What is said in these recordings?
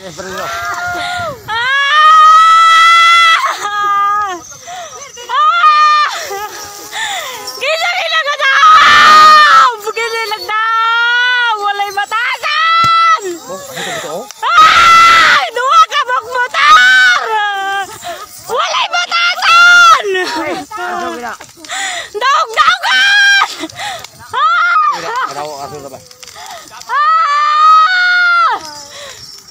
Ah! Ah! Kinsa nagdaop! Kinsa nagdaop! Walay batasan! Ay! Duha ka buok motor! Walay batasan! Daog-daogan! Ah! Ah!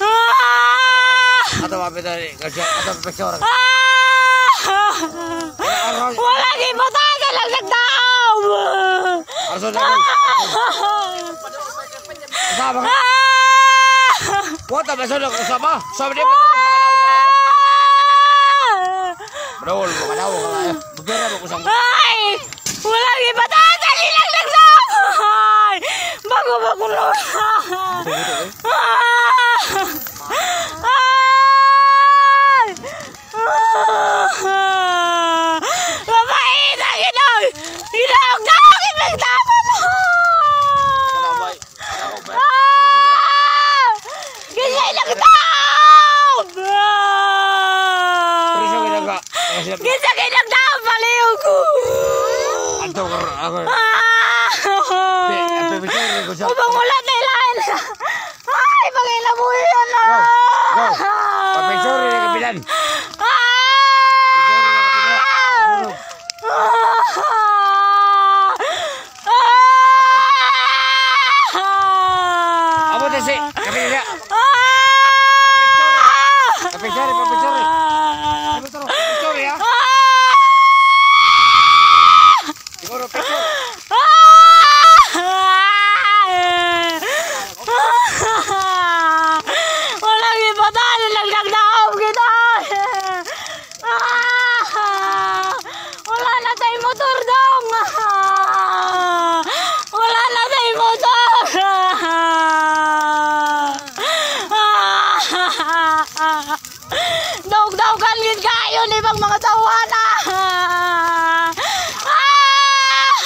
Ah! Ah! Wala gi batasan lang nagdaop! Ah! Ah! Ay! Wala gi batasan ilang nagdaop! Ay! Bago bago na. Ah! Ay! Ah! Babae na ginaw! Ginaw! Ginaw! Ginaw! Ah! Ganyan lang daw! Ganyan lang daw! Palayo ko! Ah! Upang wala na ilain! Ay! Pangilabuhi yan na! Ah! Ah! Ah! Walang ibatan, nagdagdaom kita. Ah! Wala na tayong motor dong. Wala na tayong motor. Daog-daogan gid kayo ni ibang mga tawana. Ah!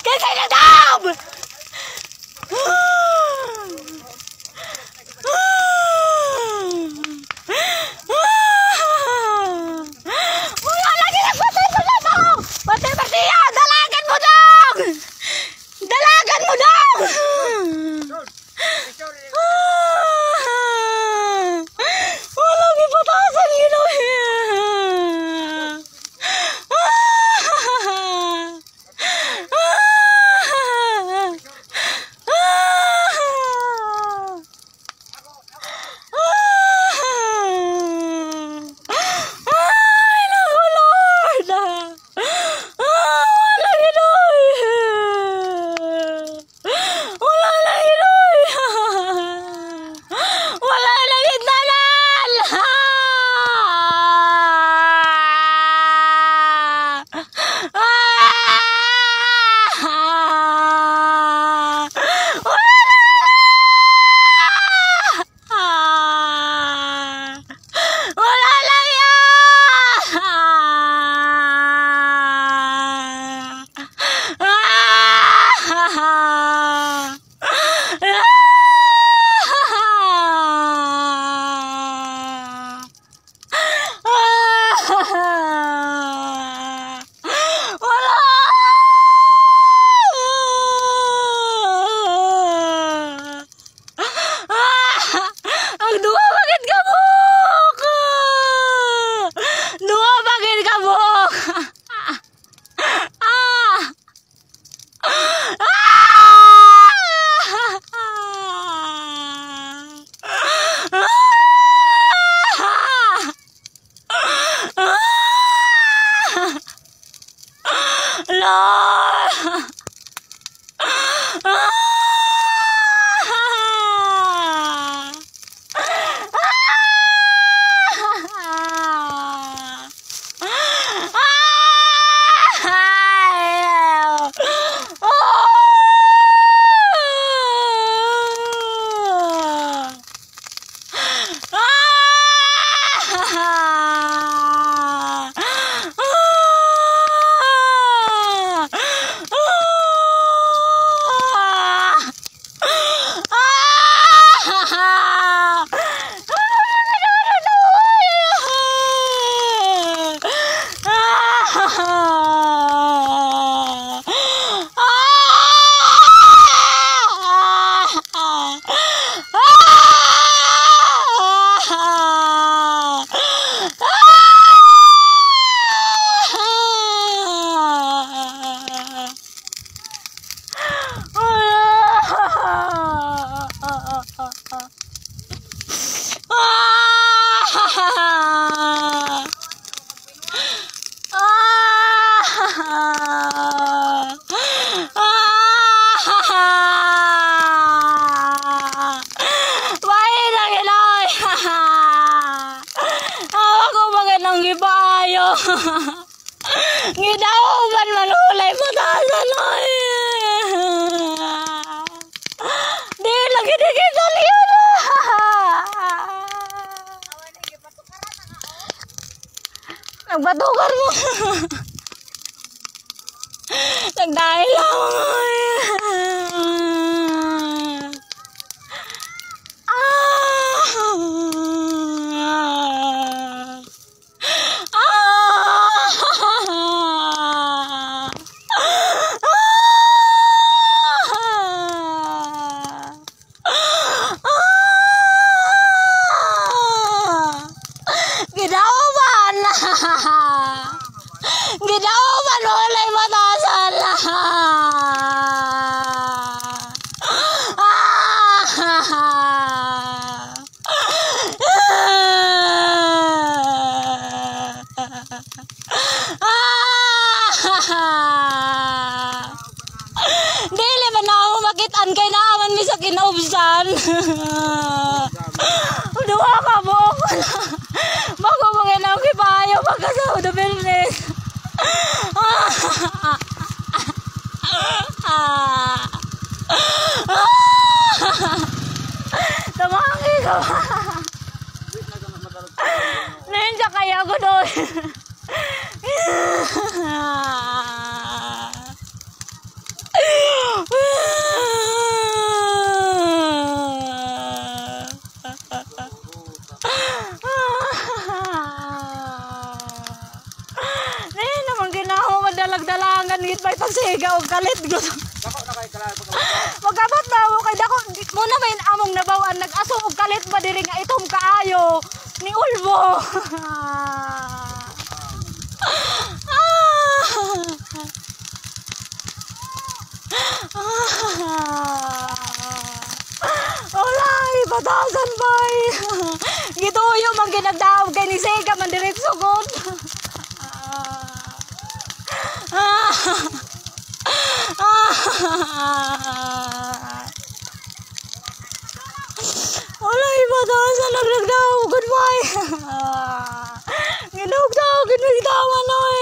Kinsa nagdaob? Wala lagi nagpatay. Gidauban man, walay batasan oy. Di lagi di kita liyon. Nagbatukar mo. Nagdahil lamang oy. Ah! Ah! Ah! Ah! Gidauban! Gidauban, walay batasan! Ah! Ah! Dili man na ako makitaan kay naaman mi sa kinaubsan. Duha ka buok. Bago mo ginaw kipayo pagkasaw do business. Ah! Tumanggi ka ba? Ninja kaya ko doon. Ngayon naman ginaho madalag-dalangan git may pagsiga og kalit gusto. Dako na kay kalay pag Magabot na ako kay dako muna may among nabawan nag-aso og kalit ba diri nga itom kaayo ni Ulbo. Ah! Ah! Wala, ibatasan bay. Gituyo man ginagdaog kay ni Sega man diretso gud. Ah! Ah! Wala, ibatasan nagdagdaog. Goodbye. Ginugdaog, ginugdawan oy.